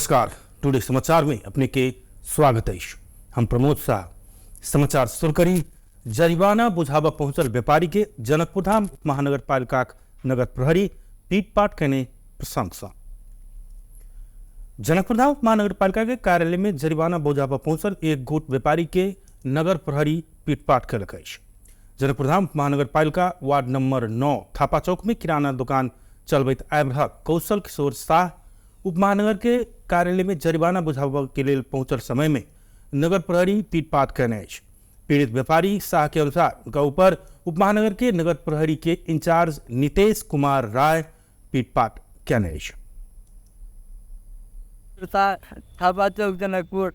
नमस्कार, टुडे समाचार में अपने के स्वागत अछि। हम प्रमोद शाह। समाचार शुरू करी। जरिमाना बुझाबऽ पहुंचल व्यापारी के जनकपुरधाम महानगरपालिकाक नगर प्रहरी पीटपाट केने प्रसंग। जनकपुरधाम महानगरपालिका के कार्यालय में जरिमाना बुझाबऽ पहुंचल एक गोट व्यापारी के नगर प्रहरी पीटपाट केलक अछि। जनकपुरधाम महानगरपालिका वार्ड नंबर 9 थापा चौक में किराना दुकान चलबैत आबि रहल कौशल किशोर शाह उपमहानगर के कार्यालय में जरिमाना बुझाबऽ के लेल पहुंचल समय में नगर प्रहरी पीटपाट केने अछि। पीड़ित व्यापारी शाह के अनुसार उनका ऊपर उपमहानगर के नगर प्रहरी के इंचार्ज नितेश कुमार राय पीटपाट केने अछि। थापा चौक जनकपुर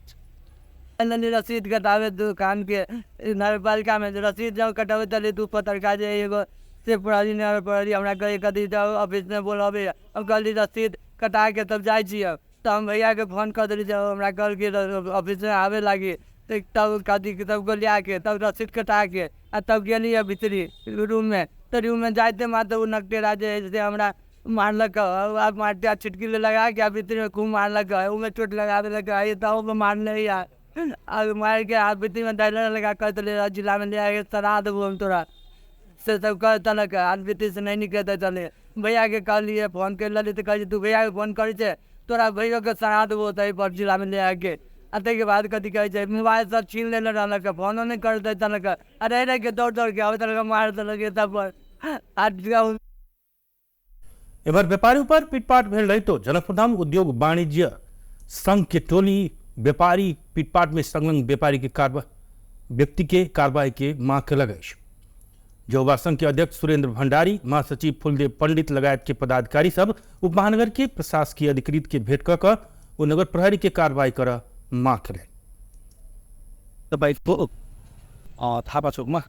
रसीद कटावे दुकान के नगरपालिका में रसीद जब कटावे तले दू पत्रकार जे एगो से प्रहरी नगर प्रहरी हमरा कहे कथी जाओ ऑफिस में बोलाबे। हम कहली रसीद कटा के तब जाइ छियै। तऽ हम भैया के फोन कऽ देली जब हमरा कहलकै ऑफिस में आवे लागी तब कथी तब गोलिया के तब रसीद कटा के आ तब गेली भीतरी रूम में। तऽ रूम में जाइते मात्र ओ नकटेरा जे है से हमरा मारलक, आब मारते छिटकी लगा के आ भीतरी में खूब मारलक, ओहिमे चोट लगा देलक, तहु मारले आ मारि के आ भीतरी में डायल लगा कह देले जिला में ले आके सड़ा देबो हम तोरा से सब कह देलक। आ भीतरी से नहीं निकलते चले। भैया के कहलिए फोन कर लेली तऽ कहै छै तू भैया के फोन करै छै तोरा भैयो के सड़ा देबो तही पर जिला में ले आके। आ ताहिके बाद कथी कहै छै मोबाइल सब छीन लेने रहलक, फोनो नहि करैत देलक, आ रहि रहि के दौड़ दौड़ के आबैत रहलक मारि देलक तब पर। आ एम्हर व्यापारी पर पीटपाट भेल रहितो जनकपुरधाम उद्योग वाणिज्य संघ के टोली व्यापारी पीटपाट में संलग्न व्यापारी के व्यक्ति के कार्रवाई के मांग केलक अछि। जोबा संघ के अध्यक्ष सुरेंद्र भंडारी, महासचिव फुलदेव पंडित लगायत के पदाधिकारी सब उपमहानगर के प्रशासकीय अधिकृत के भेंट कऽ कऽ ओ नगर प्रहरी के कार्रवाई करऽ मांग केलनि। तपाईँको थापा चौकमा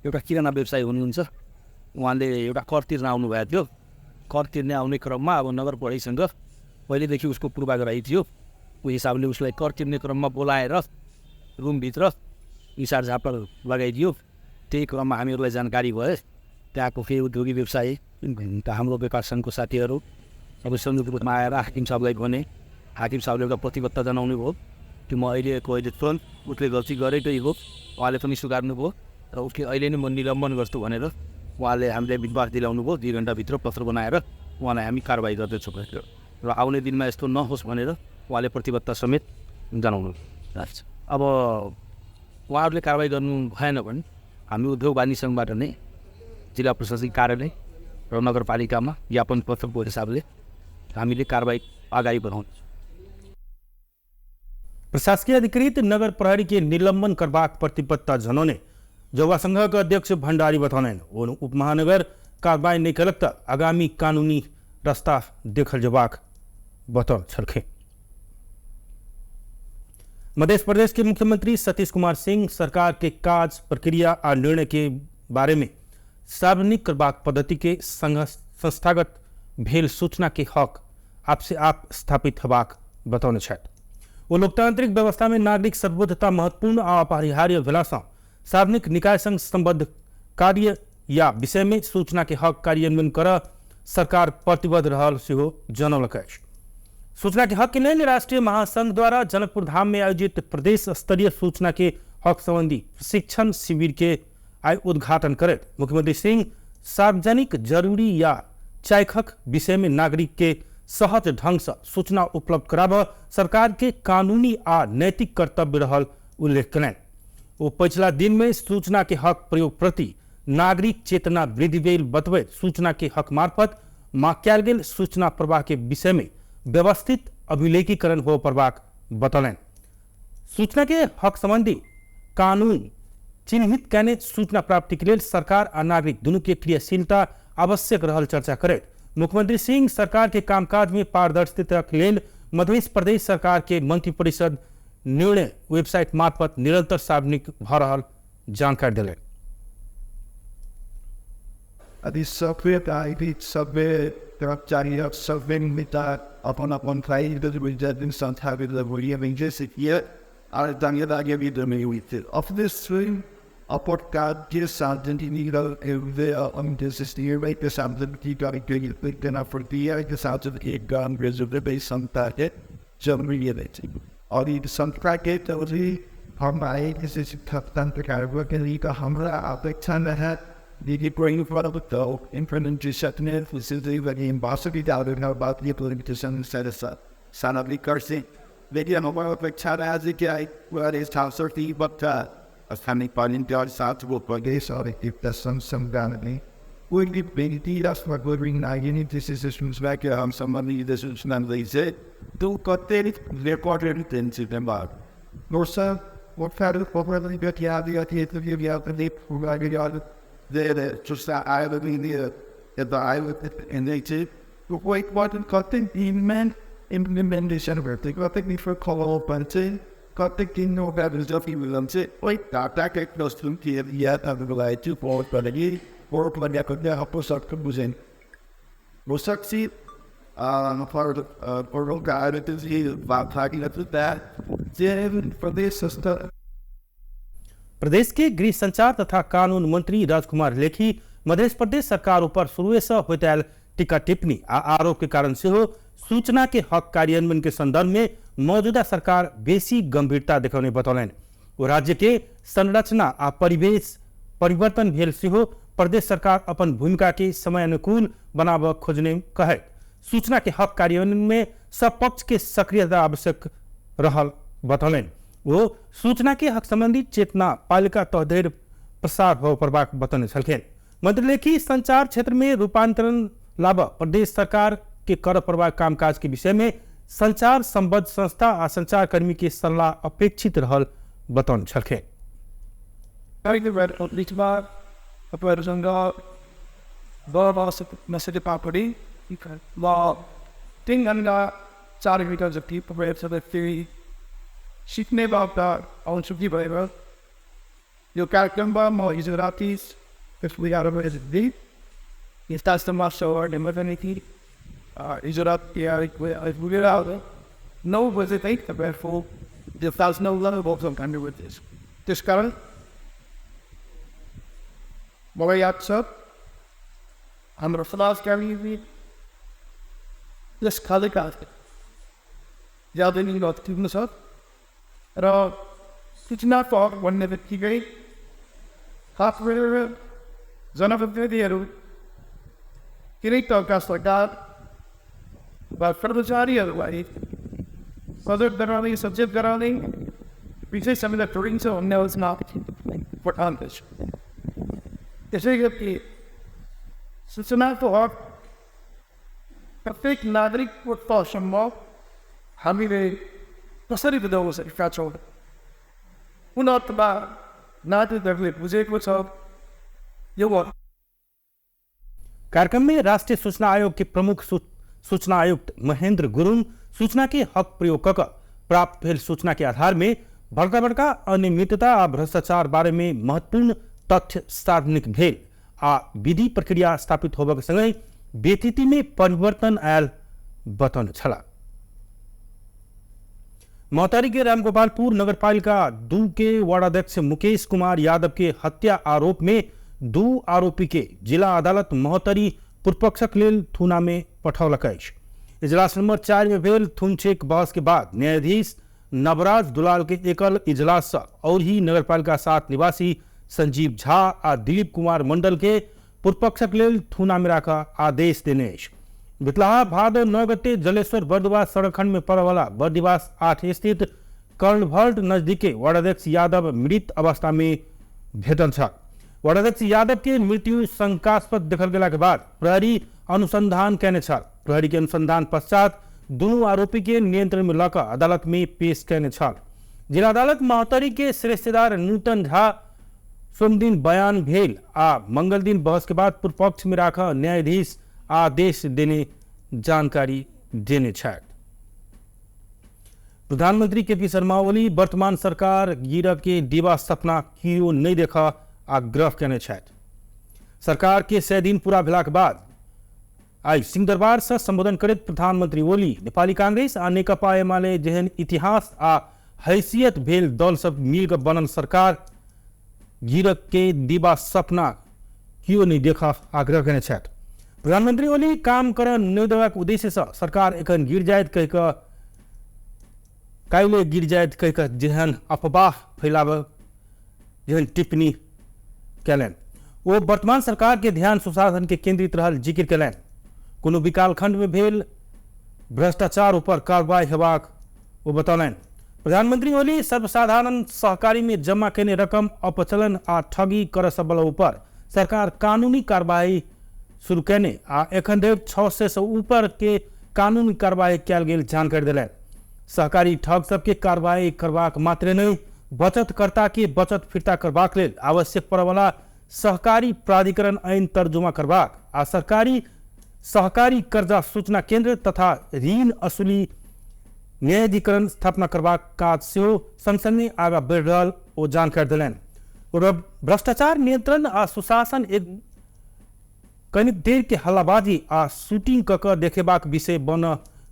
एउटा किराना व्यवसायी हुनुहुन्छ, उहाँले एउटा कर तिर्न आउनुभएको थियो। कर तिर्ने आउने क्रममा अब नगर प्रहरीसँग पहिलेदेखि उसको पूर्वाग्रही थियो, ऊ हिसाबले उसलाई कर तिर्ने क्रममा बोलाएर रुमभित्र इसार झापर लगाइदियो। त्यही क्रममा हामीहरूलाई जानकारी भयो, त्यहाँको केही उद्योगी व्यवसायी हाम्रो व्यापार सङ्घको साथीहरू सबै संयुक्त रूपमा आएर हाकिम साहबलाई भने, हाकिम साहबले एउटा प्रतिबद्धता जनाउनु भयो कि म अहिलेको अहिले तुरन्त उसले गल्ती गरेकै हो, उहाँले पनि स्वीकार्नुभयो र उसले अहिले नै म निलम्बन गर्छु भनेर उहाँले हामीलाई विश्वास दिलाउनु भयो। 2 घन्टाभित्र पत्र बनाएर उहाँलाई हामी कारवाही गर्दैछौँ र आउने दिनमा यस्तो नहोस् भनेर उहाँले प्रतिबद्धता समेत जनाउनु। अब उहाँहरूले कारवाही गर्नु भएन भने हामी उद्योग वाणिज्य सङ्घबाट नै जिल्ला प्रशासनिक कार्यालय र नगरपालिकामा ज्ञापन पत्रको हिसाबले हामीले कारवाही अगाडि बढाउँछौँ। प्रशासकीय अधिकृत नगर प्रहरी के निलंबन करबाक प्रतिबद्धता जनौने जौवा संघक अध्यक्ष भंडारी बतौलनि। ओ उपमहानगर कार्रवाई नहि केलक तऽ आगामी कानूनी रास्ता देखल जेबाक बतौल छलखिन। मध्य प्रदेश के मुख्यमंत्री सतीश कुमार सिंह सरकार के काज प्रक्रिया आ निर्णय के बारे में सार्वजनिक करबाक पद्धति के संस्थागत भेल सूचना के हक आपसे आप स्थापित होबाक बतौने छथि। ओ लोकतांत्रिक व्यवस्था में नागरिक सर्वबुद्धता महत्वपूर्ण आ अपरिहार्य भेलासँ सार्वजनिक निकाय संग संबद्ध कार्य या विषय में सूचना के हक कार्यान्वयन कर सरकार प्रतिबद्ध रहल सेहो जनौलक अछि। सूचना के हक के लेल राष्ट्रीय महासंघ द्वारा जनकपुर धाम में आयोजित प्रदेश स्तरीय सूचना के हक संबंधी प्रशिक्षण शिविर के आइ उद्घाटन करैत मुख्यमंत्री सिंह सार्वजनिक जरूरी या चायखक विषय में नागरिक के सहज ढंग से सूचना उपलब्ध कराबऽ सरकार के कानूनी आ नैतिक कर्तव्य रहल उल्लेख कयलनि। ओ पछिला दिन में सूचना के हक प्रयोग प्रति नागरिक चेतना वृद्धि भेल बतबैत सूचना के हक मार्फत मांग कयल गेल सूचना प्रवाह के विषय में व्यवस्थित अभिलेखीकरण हो पड़बाक बतौलनि। सूचना के हक संबंधी कानून चिन्हित कयने सूचना प्राप्ति के लेल सरकार आ नागरिक दुनू के क्रियाशीलता आवश्यक रहल चर्चा करैत मुख्यमंत्री सिंह सरकार के कामकाज में पारदर्शिता के लेल मध्य प्रदेश सरकार के मंत्रिपरिषद निर्णय वेबसाइट मार्फत निरंतर सार्वजनिक भऽ रहल जानकारी देलनि। अभी सभ्य कर्मचारी सभ्य मित्र अपन अपन जरूरी अछि। और ई संस्थाके तौरी हम आइ जे छै के हमरा अपेक्षा रहै the bring though implementation प्रदेश के गृह संचार तथा कानून मंत्री राजकुमार लेखी मध्य प्रदेश सरकार ऊपर शुरुए से होइत आयल टीका टिप्पणी आ आरोप के कारण सेहो सूचना के हक कार्यान्वयन के संदर्भ में मौजूदा सरकार बेसी गंभीरता देखौने बतौलनि। वो राज्य के संरचना आ परिवेश परिवर्तन भेल सेहो प्रदेश सरकार अपन भूमिका के समय अनुकूल बनाबऽ खोजने कहैत सूचना के हक कार्यान्वयन में सब पक्ष के सक्रियता आवश्यक रहल बतौलनि। वो सूचना के हक संबंधी चेतना पालिका तह धरि प्रसार होबय पड़बाक बतौने छलखिन। मंत्री लेखी संचार क्षेत्र में रूपांतरण लाबऽ प्रदेश सरकार के कर पड़बाक कामकाज के विषय में संचार संबद्ध संस्था आ संचारकर्मी के सलाह अपेक्षित रहल बतौने छलखिन। सिक्ने बाबत भएर यो कार्यक्रममा म हिजो राति हिजो राति पुगेर 9 बजे चाहिँ तपाईँहरूको त्यसकारण मलाई याद छ हाम्रो समाजकर्मी यस खालेका ज्यादा छ र सूचनाको हक भन्ने बित्तिकै खास गरेर जनप्रतिनिधिहरू कुनै तहका सरकार वा कर्मचारीहरूलाई सजग गराउने सचेत गराउने विशेष हामीलाई जोडिन्छ भन्ने योजना पठाउँदैछ। त्यसै गरी सूचनाको हक प्रत्येक नागरिकको तहसम्म हामीले कसरी बुझाउन सकेका छौँ, कुन अर्थमा नागरिकहरूले बुझेको छ यो। कार्यक्रम में राष्ट्रीय सूचना आयोग के प्रमुख सूचना आयुक्त महेंद्र गुरुंग सूचना के हक प्रयोग कऽ प्राप्त भेल सूचना के आधार में बड़का बड़का अनियमितता आ भ्रष्टाचार बारे में महत्वपूर्ण तथ्य सार्वजनिक भेल आ विधि प्रक्रिया स्थापित होबऽ के संगहि व्यथिति में परिवर्तन आयल बतौने छलाह। मौतारी के रामगोपालपुर नगरपालिका 2 के वार्डाध्यक्ष मुकेश कुमार यादव के हत्या आरोप में 2 आरोपी के जिला अदालत महोत्तरी पूर्वपक्षक लेल थुना में पठौलक अछि। इजलास नंबर 4 में भेल थुनछेक बहस के बाद न्यायाधीश नवराज दुलाल के एकल इजलास और ही नगरपालिका 7 निवासी संजीव झा आ दिलीप कुमार मंडल के पूर्वपक्षक लेल थुना में राख आदेश देने अछि। बितलाहा भादो 9 गते जलेश्वर बर्दिवास सड़क खंड में पड़वाला बर्दिवास 8 स्थित कलभर्ट नजदीके वार्डाध्यक्ष यादव मृत अवस्था में भेटल छल। वार्डाध्यक्ष यादव के मृत्यु शंकास्पद देखल गेला के बाद प्रहरी अनुसंधान केने छल। प्रहरी के अनुसंधान पश्चात दुनू आरोपी के नियंत्रण में लऽ कऽ अदालत में पेश केने छल। जिला अदालत महोत्तरी के श्रेष्ठदार नूतन झा सोमदिन बयान भेल आ मंगल दिन बहस के बाद पूर्व पक्ष में राख न्यायाधीश आदेश देने जानकारी देने छथि। प्रधानमंत्री के पी शर्मा ओली वर्तमान सरकार गिरह के डीबा सपना कियो नहीं देखा आग्रह केने छथि। सरकार के 100 दिन पूरा भेलाक बाद आई सिंहदरबार से संबोधन करैत प्रधानमंत्री ओली नेपाली कांग्रेस आ नेकपा एमाले जेहन इतिहास आ हैसियत भेल दल सब मिलकर बनल सरकार गिरह के दीवा सपना कियो नहीं देखा आग्रह केने छथि। प्रधानमंत्री ओली काम कर नहि देबाक उद्देश्य से सरकार एखन गिर जायत कहि कऽ काल्हि गिर जायत कहि कऽ जेहन अफवाह फैलाबऽ जेहन टिप्पणी कयलनि। ओ वर्तमान सरकार के ध्यान सुशासन के केंद्रित रहल जिक्र कयलनि। कोनो विकालखंड में भेल भ्रष्टाचार ऊपर कार्रवाई हेबाक ओ बतौलनि। प्रधानमंत्री ओली सर्वसाधारण सहकारी में जमा केने रकम अपचलन आ ठगी करऽ सबला ऊपर सरकार कानूनी कार्रवाई शुरू केने आ एखन धरि 600 से ऊपर के कानूनी कार्रवाई कयल गेल जानकारी देलनि। सहकारी ठग सबके कार्रवाई करबाक मात्रे नहि, बचतकर्ता के बचत फिर्ता करबाक लेल आवश्यक पड़यवला सहकारी प्राधिकरण ऐन तर्जुमा करबाक आ सरकारी सहकारी कर्जा सूचना केंद्र तथा ऋण असुली न्यायाधिकरण स्थापना करबाक काज सेहो संग-संगे आगाँ बढ़ि रहल ओ जानकारी देलनि। ओ भ्रष्टाचार नियंत्रण आ सुशासन एक कनिक देर के हल्लाबाजी आ शूटिंग कऽ कऽ देखेबाक विषय बन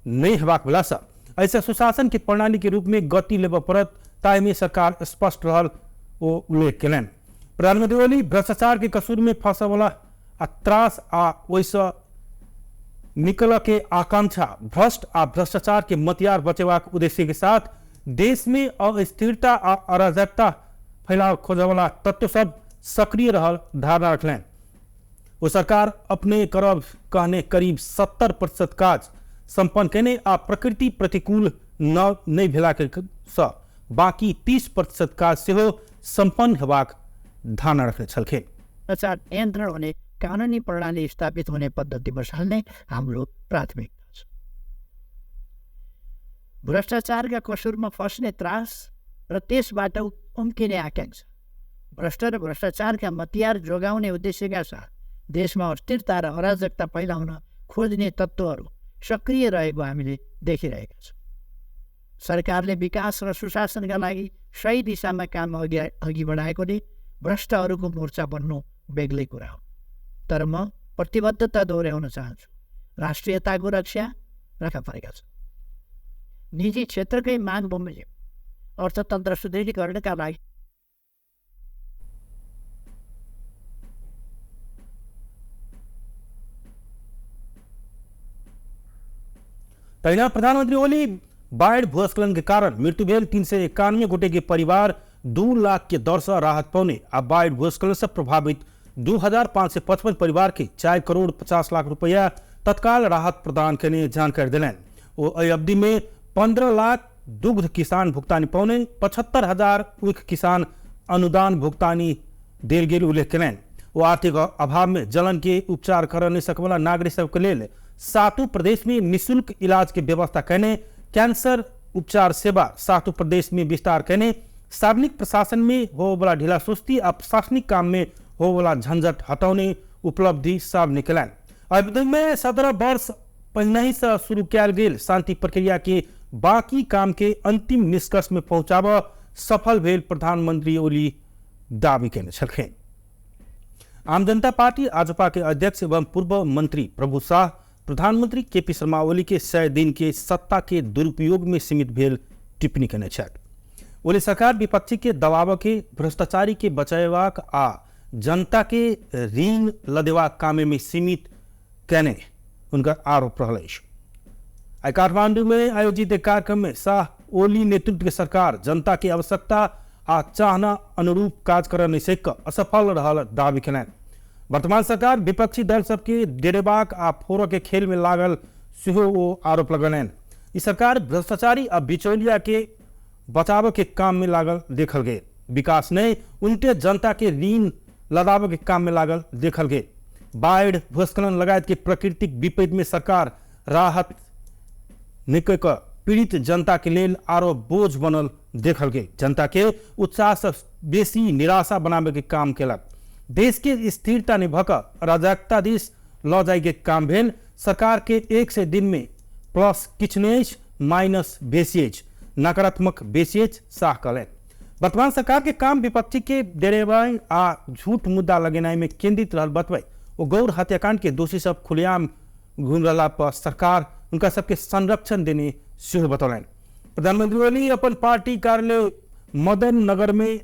नहि हेबाक भेलासँ एहिसँ सुशासन के प्रणाली के रूप में गति लेबऽ पड़त, ताहिमे सरकार स्पष्ट रहल ओ उल्लेख कयलनि। प्रधानमंत्री ओली भ्रष्टाचार के कसूर में फंसयवला आ त्रास आ ओहिसँ निकलऽ के आकांक्षा भ्रष्ट आ भ्रष्टाचार के मतियार बचेबाक उद्देश्य के साथ देश में अस्थिरता आ अराजकता फैलाव खोजयवला तत्व सब सक्रिय रहल धारणा रखलनि। ओ सरकार अपने करब कहने करीब 70% काज संपन्न केने आ प्रकृति प्रतिकूल नहि भेला के सँ बाकी 30% काज सेहो संपन्न हेबाक धारणा रखने छलखिन। भ्रष्टाचार नियन्त्रण हुने कानुनी प्रणाली स्थापित हुने पद्धति बसाल्ने हाम्रो प्राथमिकता छ। भ्रष्टाचारका कसुरमा फस्ने त्रास र त्यसबाट उम्किने आकांक्षा, भ्रष्ट र भ्रष्टाचारका मतियार जोगाउने उद्देश्यका साथ देशमा अस्थिरता र अराजकता फैलाउन खोज्ने तत्त्वहरू सक्रिय रहेको हामीले देखिरहेका छौँ। सरकारले विकास र सुशासनका लागि सही दिशामा काम अघि बढाएकोले भ्रष्टहरूको मोर्चा बन्नु बेग्लै कुरा हो। तर म प्रतिबद्धता दोहोऱ्याउन चाहन्छु, राष्ट्रियताको रक्षा राख्न परेका छन्। निजी क्षेत्रकै माग बमोजिम अर्थतन्त्र सुदृढीकरणका लागि तहिना प्रधानमंत्री ओली बाढ़ि भूस्खलन के कारण मृत्यु भेल 391 गोटे के परिवार 2 लाख के दर से राहत पौने आ बाढ़ि भूस्खलन से प्रभावित 2555 परिवार के 4 करोड़ 50 लाख रुपया तत्काल राहत प्रदान करने जानकारी दिलनि। ओ एहि अवधि में 15 लाख दुग्ध किसान भुगतानी पौने 75,000 ऊख किसान अनुदान भुगतानी देल गेल उल्लेख कयलनि। ओ आर्थिक अभाव में जलन के उपचार कर नहीं सकवला नागरिक सबके लेल 7 प्रदेश में निःशुल्क इलाज के व्यवस्था कयने, कैंसर उपचार सेवा 7 प्रदेश में विस्तार कयने, सार्वजनिक प्रशासन में होवला ढीला सुस्ती आ प्रशासनिक काम में होवला झंझट हटौने उपलब्धि सार्वजनिक कयलनि। अवधि में 17 वर्ष पहिनहि से शुरू कयल गेल शांति प्रक्रिया के बाकी काम के अंतिम निष्कर्ष में पहुंचाबऽ सफल भेल प्रधानमंत्री ओली दावी कयने छलखिन। आम जनता पार्टी आजपा के अध्यक्ष एवं पूर्व मंत्री प्रभु शाह प्रधानमंत्री केपी शर्मा ओली के 100 दिन के सत्ता के दुरुपयोग में सीमित भेल टिप्पणी कयने छथि। ओली सरकार विपक्षी के दबाव के भ्रष्टाचारी के बचेबाक आ जनता के ऋण लदेबाक काम में सीमित कयने उनका आरोप रहल अछि। आइ काठमांडू में आयोजित एक कार्यक्रम में शाह ओली नेतृत्व के सरकार जनता के आवश्यकता आ चाहना अनुरूप काज करऽ नहि सकि कऽ असफल रहल दावी कयलनि। वर्तमान सरकार विपक्षी दल सबके डेरेबाक आ फोड़ऽ के खेल में लागल सेहो ओ आरोप लगौलनि। ई सरकार भ्रष्टाचारी आ बिचौलिया के बचाबऽ के काम में लागल देखल गेल, विकास नहि उनटे जनता के ऋण लदाबऽ के काम में लागल देखल गेल। बाढ़ि भूस्खलन लगायत के प्राकृतिक विपत्ति में सरकार राहत निकल कऽ पीड़ित जनता के लेल आरो बोझ बनल देखल गेल। जनता के उत्साह से बेसी निराशा बनाबे के काम केलक। देश के स्थिरता नहि भऽ कऽ अराजकता दिस लऽ जाय के काम भेल। सरकार के 100 दिन में प्लस किछु नहि अछि, माइनस बेसी अछि, नकारात्मक बेसी अछि, शाह कहलनि। वर्तमान सरकार के काम विपक्षी के डेरेबाई आ झूठ मुद्दा लगेनाइ में केंद्रित रहल बतबै ओ गौर हत्याकांड के दोषी सब खुलेआम घूम रहला पर सरकार उनका सबके संरक्षण देने सेहो बतौलनि। प्रधानमंत्री ओली अपन पार्टी कार्यालय मदन नगर में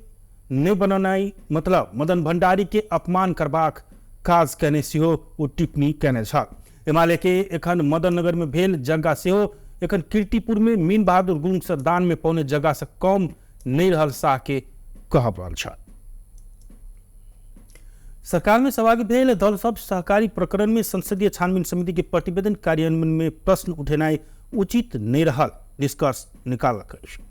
नहि बनौनाइ मतलब मदन भंडारी के अपमान करबाक काज कयने सेहो ओ टिप्पणी कयने छल। एमाले के एखन मदन नगर में भेल जग्गा सेहो एखन कीर्तिपुर में मीन बहादुर गुरुङ से दान में पौने जगह से कम नहीं रहल शाह के कहब रहल छल। सरकार में सहभागी भेल दल सब सहकारी प्रकरण में संसदीय छानबीन समिति के प्रतिवेदन कार्यान्वयन में प्रश्न उठेनाइ उचित नहीं रहल निष्कर्ष निकाललक अछि।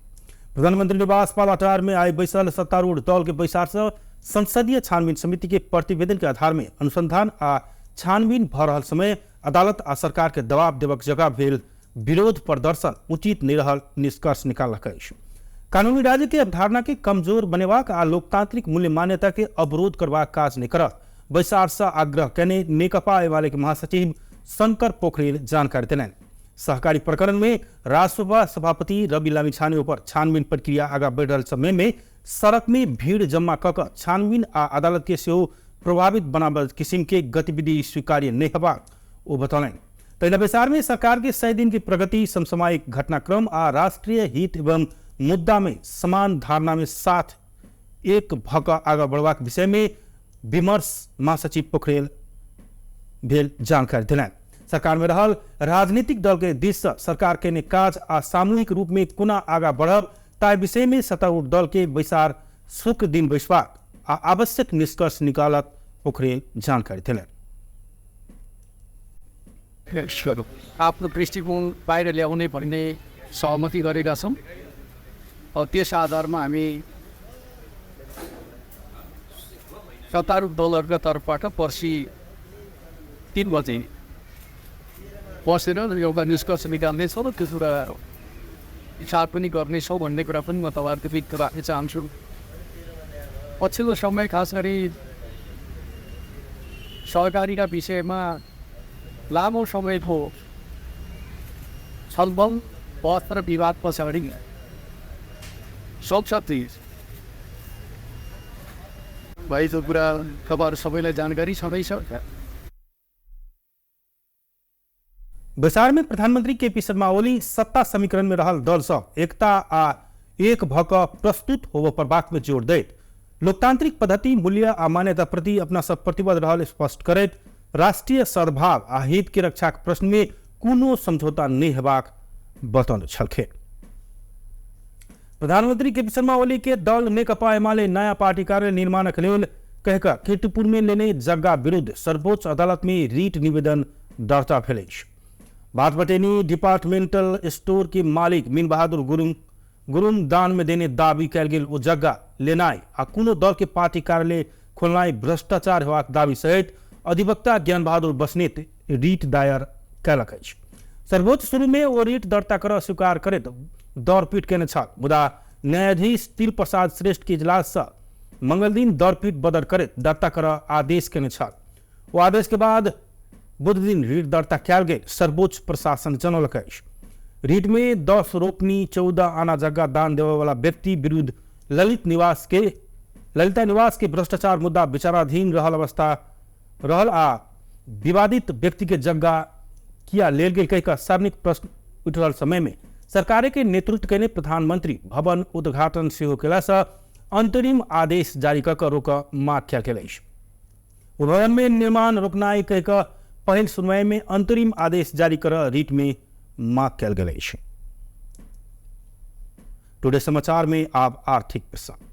प्रधानमंत्री निवास पालाटार में आइ बैसल सत्तारूढ़ दल के बैसार से संसदीय छानबीन समिति के प्रतिवेदन के आधार में अनुसंधान आ छानबीन भऽ रहल समय अदालत आ सरकार के दबाव देबक जगह भेल विरोध प्रदर्शन उचित नहीं रहल निष्कर्ष निकाललक अछि। कानूनी राज्य के अवधारणा के कमजोर बनेबाक आ लोकतांत्रिक मूल्य मान्यता के अवरोध करबाक काज नहीं करत बैसार से आग्रह कयने नेकपा एमाले के महासचिव शंकर पोखरेल जानकारी देलनि। सहकारी प्रकरण में राजसभा सभापति रवि लामिछाने पर छानबीन प्रक्रिया आगा बढ़ि रहल समय में सड़क में भीड़ जमा कऽ कऽ छानबीन आ अदालत के सेहो प्रभावित बनाबल किसिम के गतिविधि स्वीकार्य नहीं हेबाक ओ बतौलनि। तहिना बैसार में सरकार के 100 दिन की प्रगति, समसामयिक घटनाक्रम आ राष्ट्रीय हित एवं मुद्दा में समान धारणा में साथ एक भऽ कऽ आगाँ बढ़बाक विषय में विमर्श महासचिव पोखरेल भेल जानकारी देलनि। सरकार में रहल राजनीतिक दल के दिस से सरकार केने काज आ सामूहिक रूप में कोना आगाँ बढ़ब ताहि विषय में सत्तारूढ़ दल के बैसार शुक्र दिन बैसबाक आ आवश्यक निष्कर्ष निकालत पोखरेल जानकारी देलनि। आफ्नो दृष्टिकोण बाहिर ल्याउने भन्ने सहमति गरेका छौँ। त्यस आधारमा हामी सत्तारूढ दलहरूका तर्फबाट पर्सि 3 बजे बसेर एउटा निष्कर्ष निकाल्नेछौँ र त्यो कुरा विचार पनि गर्नेछौँ भन्ने कुरा पनि म तपाईँहरूको बिच राख्न चाहन्छु। पछिल्लो समय खास गरी सहकारीका विषयमा लामो समयको छलफल, बहस र विवाद पछाडि संसद भएको कुरा तपाईँहरू सबैलाई जानकारी छँदैछ। बैसार में प्रधानमंत्री के पी शर्मा ओली सत्ता समीकरण में रहल दल सब एकता आ एक भऽ कऽ प्रस्तुत होबऽ पड़बाक में जोर दैत लोकतांत्रिक पद्धति, मूल्य आ मान्यता प्रति अपना सब प्रतिबद्ध रहल स्पष्ट करैत राष्ट्रीय सद्भाव आ हित के रक्षाक प्रश्न में कोनो समझौता नहीं हेबाक बतौने छलखिन। प्रधानमंत्री के पी शर्मा ओली के दल नेकपा एमाले नया पार्टी कार्यालय निर्माणक लेल कहिकऽ कीर्तिपुर में लेने जग्गा विरुद्ध सर्वोच्च अदालत में रिट निवेदन दर्ता भेल अछि। भाटभटेनी डिपार्टमेंटल स्टोर के मालिक मीन बहादुर गुरुङ दान में देने दावी कयल गेल ओ जग्गा लेनाइ आ कोनो दल के पार्टी कार्यालय खोलनाइ भ्रष्टाचार हेबाक दावी सहित अधिवक्ता ज्ञान बहादुर बस्नेत रिट दायर कयलक अछि। सर्वोच्च शुरू में ओ रिट दर्ता करऽ स्वीकार करैत दौड़पीट केने छल, मुदा न्यायाधीश तिल प्रसाद श्रेष्ठ के इजलास से मंगलदिन दौड़पीट बदर करैत दर्ता करऽ आदेश केने छल। ओ आदेश के बाद बुध दिन रिट दर्ता कयल गेल सर्वोच्च प्रशासन जनौलक अछि। रिट में 10 रोपनी 14 आना जग्गा दान देवे वाला व्यक्ति विरुद्ध ललिता निवास के भ्रष्टाचार मुद्दा विचाराधीन रहल अवस्था रहल आ विवादित व्यक्ति के जग्गा किया लेल गेल कहि सार्वजनिक प्रश्न उठि रहल समय में सरकार के नेतृत्व केने प्रधानमंत्री भवन उद्घाटन सेहो केला से अंतरिम आदेश जारी कऽ कऽ रोकऽ माग कयल गेल अछि। भवन में निर्माण रोकनाइ कहि कऽ पहिल सुनवाई में अंतरिम आदेश जारी कर रिट में माग कयल गेल अछि। टुडे समाचार में आब आर्थिक प्रसंग।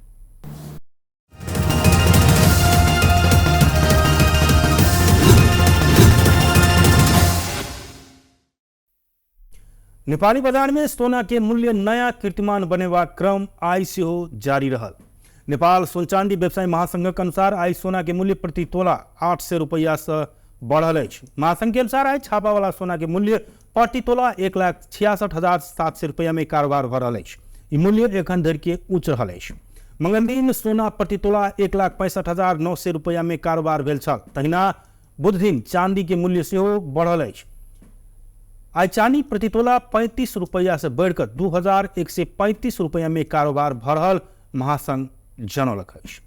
नेपाली बाजार में सोना के मूल्य नया कीर्तिमान बनेबाक क्रम आइ सेहो जारी रहल। नेपाल सोन चांदी व्यवसायी महासंघक अनुसार आइ सोना के मूल्य प्रति तोला 800 रुपैया से बढ़ल अछि। महासंघ के अनुसार आइ छापावाला सोना के मूल्य प्रति तोला 1,66,700 रुपैया में कारोबार भऽ रहल अछि। ई मूल्य एखन धरि के उच्च रहल अछि। मंगलदिन सोना प्रति तोला 1,65,900 रुपैया में कारोबार भेल छल। तहिना बुधदिन चांदी के मूल्य सेहो बढ़ल अछि। आइ चानी प्रति तोला 35 रुपैया से बढ़िकऽ 2,135 रुपैया में कारोबार भऽ रहल महासंघ जनौलक अछि।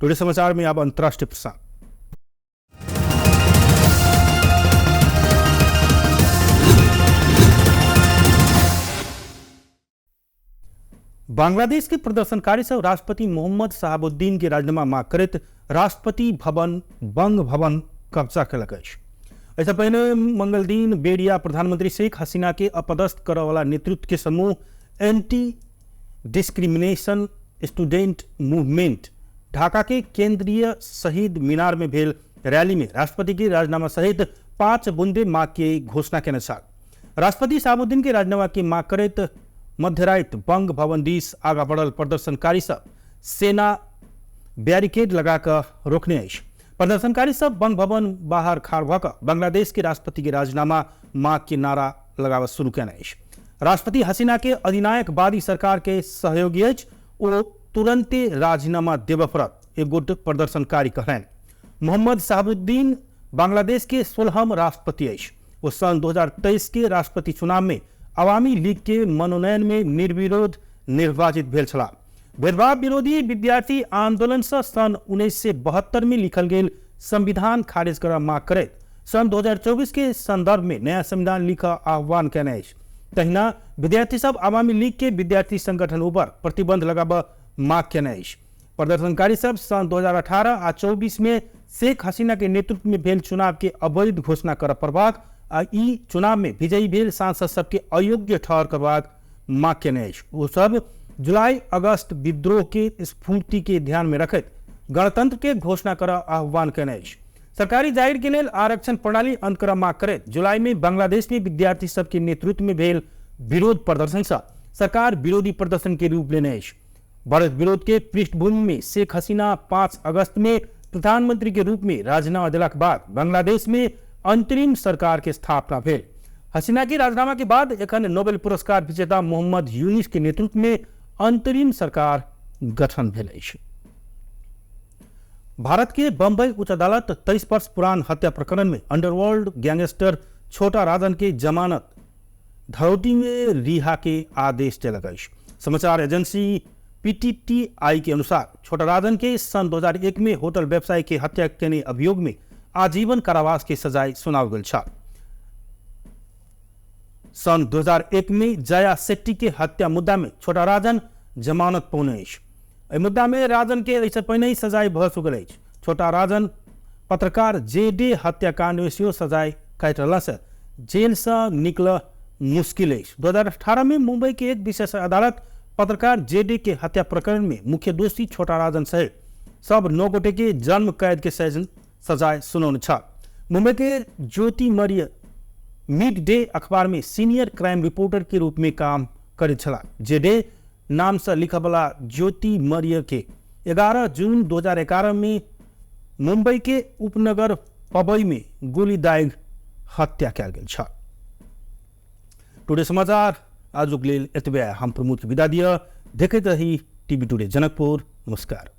टुडे समाचार में आब अंतर्राष्ट्रीय प्रसंग। बांग्लादेश के प्रदर्शनकारी सब राष्ट्रपति मोहम्मद शहाबुद्दीन के राजीनामा माग करैत राष्ट्रपति भवन बंग भवन कब्जा कयलक अछि। एहिसँ पहिने मंगल दिन बेरिया प्रधानमंत्री शेख हसीना के अपदस्थ करऽ वाला नेतृत्व के समूह anti discrimination student movement Dhaka के केंद्रीय शहीद मीनार में भेल रैली में राष्ट्रपति के राजीनामा सहित 5 बुंदे मांग के घोषणा केने छल। राष्ट्रपति शहाबुद्दीन के राजीनामा के मांग करैत मध्यराति बंग भवन दिस आगा बढ़ल प्रदर्शनकारी सब सेना बैरिकेड लगाकर रोकने अछि। प्रदर्शनकारी सब बंग भवन बाहर खाड़ भऽ कऽ बांग्लादेश के राष्ट्रपति के राजीनामा मांग के नारा लगाबऽ शुरू केने अछि। राष्ट्रपति हसीना के अधिनायकवादी सरकार के सहयोगी अछि, ओ तुरंते राजीनामा देबऽ पड़त, एक गोट प्रदर्शनकारी कहलनि। मोहम्मद शहाबुद्दीन बांग्लादेश के 16म राष्ट्रपति अछि। ओ सन 2023 के राष्ट्रपति चुनाव में अवामी लीग के मनोनयन में निर्विरोध निर्वाचित भेल छलाह। भेदभाव विरोधी विद्यार्थी आंदोलन से सन 1972 में लिखल गेल संविधान खारिज करऽ मांग करैत सन 2024 के संदर्भ में नया संविधान लिखऽ आह्वान केने अछि। तहिना विद्यार्थी सब अवामी लीग के विद्यार्थी संगठन ऊपर प्रतिबंध लगाबऽ मांग केने अछि। प्रदर्शनकारी सब सन 2018 आ 24 में शेख हसीना के नेतृत्व में भेल चुनाव के अवैध घोषणा करऽ पड़बाक आ ई चुनाव में विजयी भेल सांसद सबके अयोग्य ठहर करबाक मांग केने अछि। ओ सब जुलाई अगस्त विद्रोह के स्फूर्ति के ध्यान में रखैत गणतंत्र के घोषणा करऽ आह्वान केने अछि। सरकारी जाहिर के लेल आरक्षण प्रणाली अंत करऽ मांग करैत जुलाई में बांग्लादेश में विद्यार्थी सबके नेतृत्व में भेल विरोध प्रदर्शन से सरकार विरोधी प्रदर्शन के रूप लेने अछि। बढ़त विरोध के पृष्ठभूमि में शेख हसीना 5 अगस्त में प्रधानमंत्री के रूप में राजीनामा देलाक बाद बांग्लादेश में अंतरिम सरकार के स्थापना भेल। हसीना के राजीनामा के बाद एखन नोबेल पुरस्कार विजेता मोहम्मद यूनिस के नेतृत्व में अंतरिम सरकार गठन भेल अछि। भारत के बम्बई उच्च अदालत 23 वर्ष पुरान हत्या प्रकरण में अंडरवर्ल्ड गैंगस्टर छोटा राजन के जमानत धरौटी में रिहा के आदेश देलक अछि। समाचार एजेंसी पीटीटीआई के अनुसार छोटा राजन के सन 2001 में होटल व्यवसायी के हत्या केने अभियोग में आजीवन कारावास के सजाय सुनाओल गेल छल। सन 2001 में जया शेट्टी के हत्या मुद्दा में छोटा राजन जमानत पौने अछि। एहि मुद्दा में राजन के एहिसँ पहिने ही सजाय भऽ चुकल अछि। छोटा राजन पत्रकार जे डी हत्याकांड में सेहो सजाय काटि रहलासँ जेलसँ निकलऽ मुश्किल अछि। 2018 में मुंबई के एक विशेष अदालत पत्रकार जे डी के हत्या प्रकरण में मुख्य दोषी छोटा राजन सहित सब 9 गोटे के जन्म कैद के सजाय सुनौने छल। मुंबई के ज्योति मरिय मिड डे अखबार में सीनियर क्राइम रिपोर्टर के रूप में काम करैत छलाह। जे डे नाम से लिखबला ज्योति मरिय के 11 जून 2011 में मुंबई के उपनगर पबई में गोली दाग हत्या कयल गेल छल। टुडे समाचार आजुक लेल एतबे। हम प्रमोद के विदा दिअ। देखैत रही टीवी टुडे जनकपुर। नमस्कार।